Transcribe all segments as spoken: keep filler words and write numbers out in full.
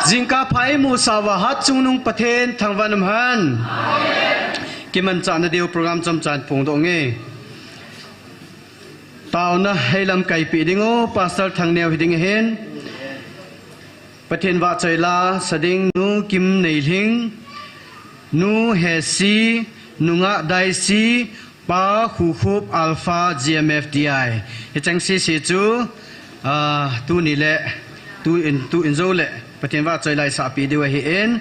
Jingkah pha eimusah uva hatchungnung Pathen thangvah in umhen. Kimanchahna diu program chomcha in phongdoh inge. Taona heilam kaipeh ding u Pastor Thangneo hiding ahin. Pathen vahchoi la sa ding Nu Kimneilhing, Nu Hesi, Nu Ngahdaisi, Pa Khukhup, Alpha, G M F D I. Hicheng sese chu, ah, tuni le, tu in, tu in jou le Pathen vahchoi la isahpeh diu ahin.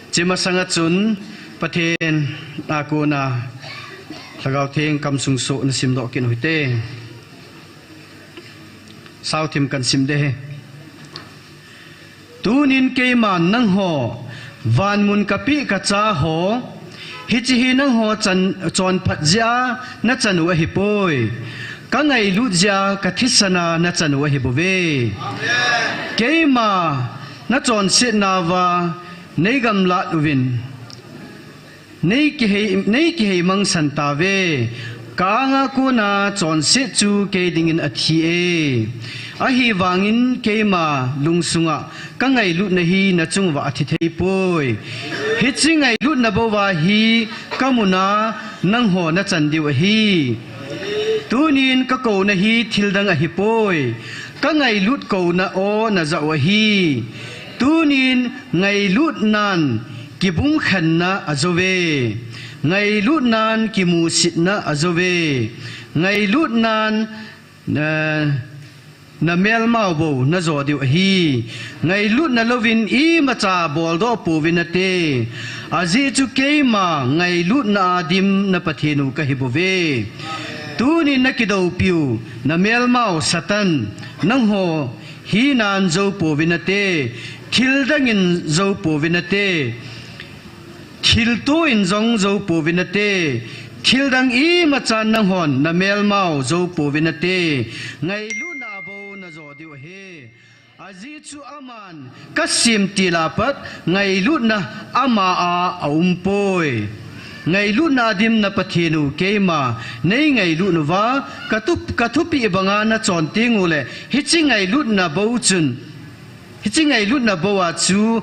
Hiche masanga chun Pathen a kona Lhagao Theng kamsung soh nasimdoh kit u hite. Saothim kahin sim ding ahi. Tunin keiman nangho, vanmun kapeh kacha ho, hiche hi nangho chan, chonphat jeh a nachan u ahipoi. Kangailut jeh a kathisan a nachan u ahibouve. Keima nachonsetnauva neigamlat uvin, neikihei, neikihei mangsan tauve. Ka-anga kona chonset chu kei dingin athi e. Ahivangin keima lungsunga kangailutna hi nachunguva athi theipoi. Hiche ngailutna bouva hi kamuna nangho nachan diu ahi. Tunin kakouna hi thildang ahipoi. Kangailut kouna o najah u ahi. Tunin ngailutnan kibungkhenna ajouve. Ngailutnan kimusitna ajouve. Ngailutnan, eh, namelmau bou najo diu ahi. Ngailutna louvin imacha boldoh pouvinate. Ajeh chu keima ngailutna a dim na Pathen u kahibouve. Tunin nakidoupiu namelmau Satan, nangho hinan jou pouvinate. Thildangin jou pouvinate. Thilto in jong jou pouvinate. Thildang imachan nanghon namelmau jou pouvinate. Ngailutna bou najo diu ahi. Ajeh chu aman kasem tila pat ngailutna ama a aumpoi. Ngailutna a dim na Pathen u keima neingailut uva, kathu, kathupeh banga nachon tenguleh, hiche ngailutna bou chun, hiche ngailutna bou a chu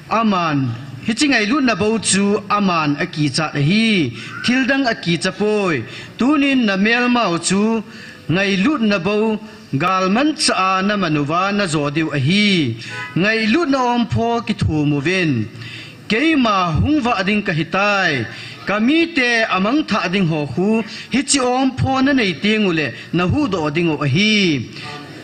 aman, hiche ngailutna bou chu aman akichat ahi, thildang akicha poi. Tunin namelmau chu ngailutna bou galmanchah a naman uva najo diu ahi. Ngailutna ompho kithum uvin. Keima hung vah ding kahitai. Kamite amangthah ding ho khu hiche ompho nanei tenguleh nahuhdoh dingu ahi.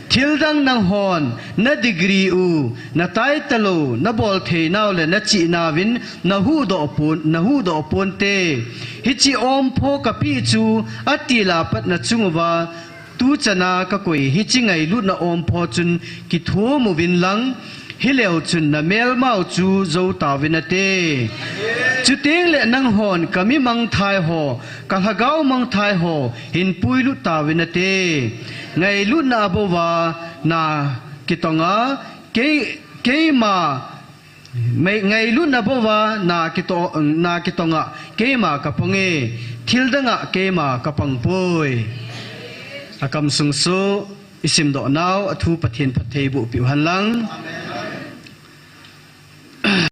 Thildang nanghon na degree u, na title u, nabol theinau le nachihnauvin nahuhdoh pon, nahuhdoh ponte. Hiche ompho kapeh chu atila pat nachunguva tuchana kakoi hiche ngailutna ompho chun kithum uvin lang, hileu chun namelmau chu jou tauvinate. Chutengleh nanghon kami mangthai ho, kalhagao mangthai ho hin puilut tauvinate. Ngailutna abouva nakitonga, kei, keima, mei, ngailutna bouva nakito, nakitonga keima kapange, thildanga keima kapangpoi. Akamsung soh isimdohnau athu Pathen phattheiboh peh uhen lang.